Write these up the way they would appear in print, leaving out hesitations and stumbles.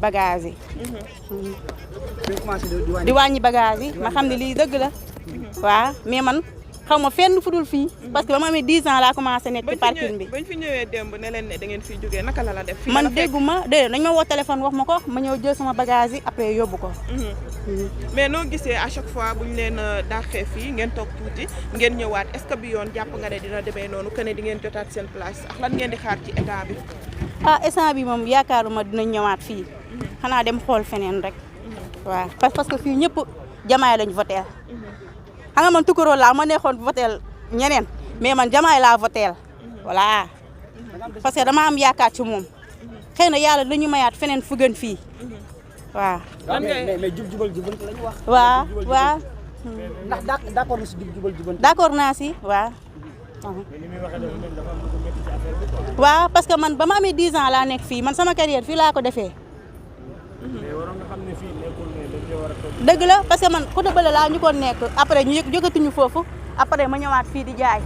bagage yi. di wàññi bagage yi ma xam ne lii dëgg la. waaw mais man xaw ma fenn fu dul fii. parce que ba ma amee 10 ans laa commencé nekk ci parking bi. bañ fi ñëwee démb ne leen ne da ngeen fiy jógee naka la def. man dégguma déedéet dañ ma woo téléphone wax ma ko ma ñëw jël sama bagage yi après yóbbu ko. mais noo gisee à chaque fois bu ñu leen dàqee fii ngeen toog tuuti ngeen ñëwaat est-ce que bi yoon jàpp nga ne dina demee noonu que ne di ngeen jotaat seen place ak lan ngeen di xaar ci état bi. instant bi moom yaakaaruma dinañ ñëwaat fii. xanaa dem xool feneen rek. waaw parce que fii ñëpp jamaay lañ voteel. xam nga man Tukulóor laa ma neexoon voteel ñeneen mais man jamaay laa voteel. voilà parce que dama am yaakaar ci moom. xëy na yàlla dañu mayaat feneen fu gën fii. waaw. mais jubal jubanti la ñu wax. waaw waaw. ndax d'accord na si jubal jubanti. d'accord naa si waaw. waaw parce que man ba ma amee 10 ans laa nekk fii man sama carrière fii laa ko defee. dëgg la parce que man côté bële laa ñu ko nekk après ñu jógatuñu foofu après ma ñëwaat fii di jaay.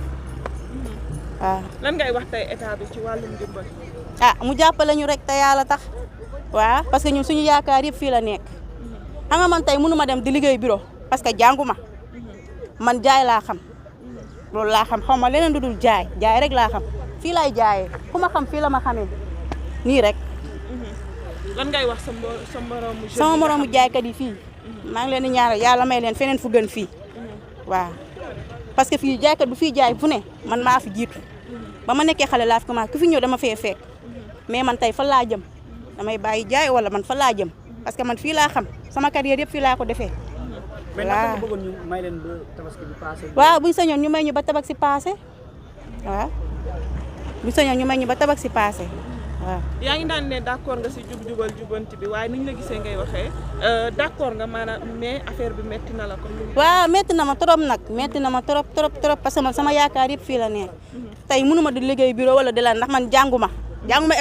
waaw. lan ngay wax tey état bi ci wàllum ndimbal. mu jàppale ñu rek te yàlla tax. waaw parce que ñun suñu yaakaar yëpp fii la nekk. xam nga man tey mënu ma dem di liggéey bureau parce que jànguma man jaay laa xam. loolu laa xam xaw ma leneen du dul jaay rek laa xam fii laay jaayee ku ma xam fii la ma xamee nii rek. lan ngay wax sama moroomu jaaykat yi fii maa ngi leen di ñaanal yàlla may leen feneen fu gën fii. waaw parce que fii jaaykat bu fii jaay fu ne man maa fi jiitu ba ma nekkee xale laa fi commencé ku fi ñëw dama fee fekk mais man tey fan laa jëm damay bàyyi jaay wala man fan laa jëm parce que man fii laa xam sama carrière yëpp fii laa ko defee. voilà mais bëggoon ñu may leen ba tabaski bi passé. waaw buñ sañoon ñu may ñu ba tabaski passé waaw buñ sañoon ñu may ñu ba tabaski passé waaw. yaa ngi daan ne d'accord nga si jubal jubanti bi waaye ni ñu la gisee ngay waxee d'accord nga maanaam mais affaire bi metti na la comme. waaw metti na ma trop nag metti na ma trop parce que man sama yaakaar yëpp fii la nekk. tey mënuma di liggéey bureau wala di la ndax man jànguma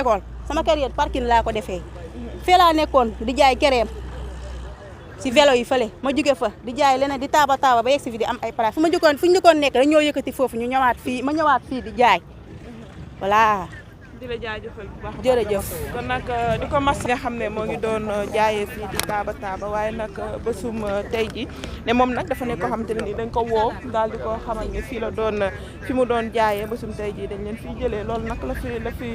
école sama carrière parking laa ko defee. fee laa nekkoon di jaay kereem si vélo yi fële ma jóge fa di jaay leneen di taaba ba yegg si fi di am ay place fu ñu njëkkoon nekk dañoo yëkkati foofu ñu ñëwaat fii ma ñëwaat fii di jaay voilà. di la jaajëfal bu baax. jërëjëf. kon nag di ko mas nga xam ne moo ngi doon jaayee fii di taaba waaye nag bésum tey ji ne moom nag dafa nekk koo xamante ne nii dañ ko woo daal di ko xamal ne fii la doon fi mu doon jaayee bésum tey ji dañ leen fiy jëlee loolu nag la fi